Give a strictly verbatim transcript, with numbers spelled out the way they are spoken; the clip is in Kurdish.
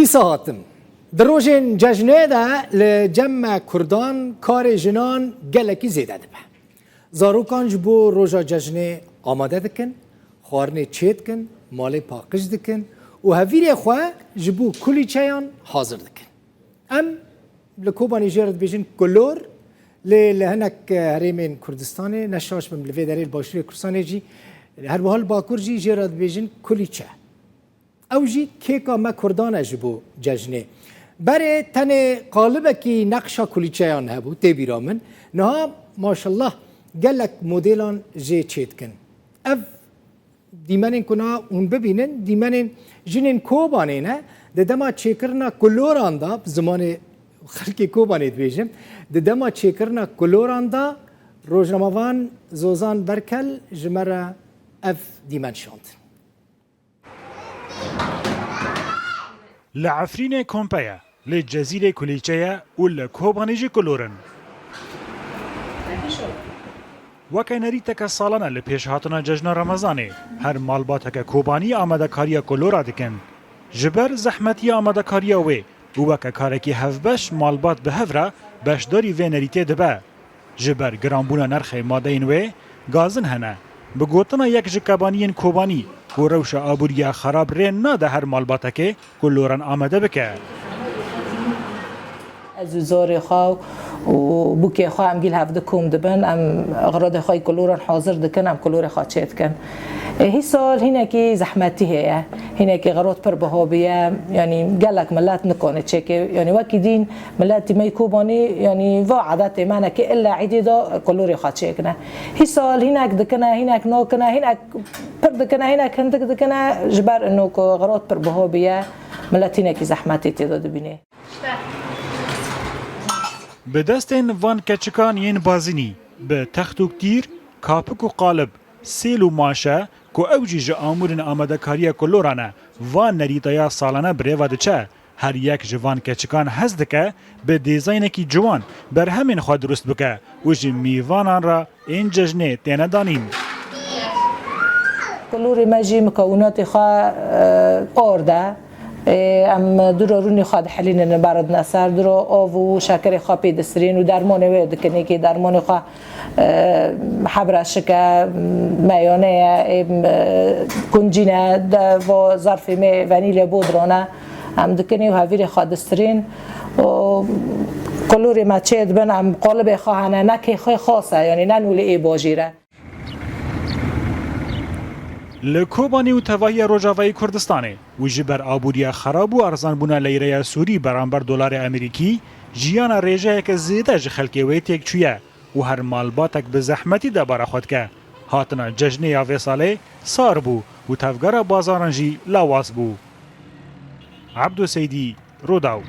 Dîsa hatim. Di rojên cejnê de li cem me Kurdan karê jinan gelekî zêde dibe. Zarokan ji bo roja cejnê amade dikin, xwarinê çêdikin, malê paqij dikin û hevîrê xwe ji bo kulîçeyan hazir dikin. Em li Kobanî jê re dibêjin kulor, lê li hinek herêmên Kurdistanê, ne şaş bim, li vê derê li Başûrê Kurdistanê jî, her wiha li Bakur jî jê re dibêjin kulîçe. Ew jî kêka me Kurdan e ji bo cejnê. Berê tenê qalibekî neqşa kulîçeyan hebû, tê bîra min. Niha maşallah gelek modêlan jê çêdikin. Ev dîmenên ku niha hûn bibînin, dîmenên jinên Kobanê ne. Di dema çêkirina kuloran de, bi zimanê xelkê Kobanê dibêjim, di dema çêkirina kuloran de rojnamevan Zozan Berkel ji me re ev dîmen şand. Li Efrînê kompe ye, li Cezîrê kulîçe ye û li Kobanê jî kulor in. Weke nerîteke salane li pêş hatina cejna Remezanê, her malbateke Kobanî amadekariya kulora dikin. Ji ber zehmetiya amadekariya wê û weke karekî hevbeş malbat bi hev re beşdarî vê nerîtê dibe. Ji ber giranbûna nirxê madeyên wê, gazin hene. Bi gotina yek ji kebaniyên Kobanî, ku rewşa aboriya xerab rê nade her malbatekê ku loran amade bike. Ez û zorê xwe û bûkê xwe em gîl hevdi kom dibin, em xiradê xwe yê kuloran hazir dikin, em kulorê xwe çêdikin. E, hî sal hînekî zehmetî heye, hînekî xirot pir biha bûye, yanî gelek milet nikane çêke, yanî wekî dîn miletî me yê Kobanî, yanî va edetê me ne ke illa îdê de kulorê xwe çêkine. Hî sal hînek dikine, hînek nakine, hînek pir dikine, hînek hindik dikine, ji ber ino ku xirot pir biha bûye, milet hînekî zehmetî tê de dibîne. Bi destên van keçikan yên bazinî, bi text û tîr, kapik û qalib, sêl û maşe, ku ew jî ji amûrên amadekariya kuloran e, van nerîtaya salane bi rê ve diçe. Her yek ji van keçikan hez dike bi dîzaynekî ciwan berhemên xwe dirust bike û ji mîvanan re ên cejnê têne danîn. Kulorê me jî mukewinatê xwe, e, ard e. Ê, em dûra rûnê xwe dihelînin, li ber didine ser, dûra av û şekerê xwe pê distirîn û dermanê wê dikin, êkê dermanê xwe, e, hebreşik e, meyane ye, ê, e, kuncîn e, de vo zarfê me vanîlya bodran e, em dikin û hevîrê xwe distirîn û kulorê me çê dibin, em qalibê xwe hene, ne kê xwe xas e, yanî ne nûlê ê bajêr e. Li Kobanê û tevahiya Rojavayê Kurdistanê û ji ber aboriya xerab û erzanbûna leyreya Sûrî beramber dolarê Amerîkî, jiyana rêjeyeke zêde ji xelkê wê têk çûye û her malbatek bi zehmetî debara xwe dike. Hatina cejnê ya vê salê sar bû û tevgera bazaran jî lawaz bû. Ebdo Seydî, Rûdaw.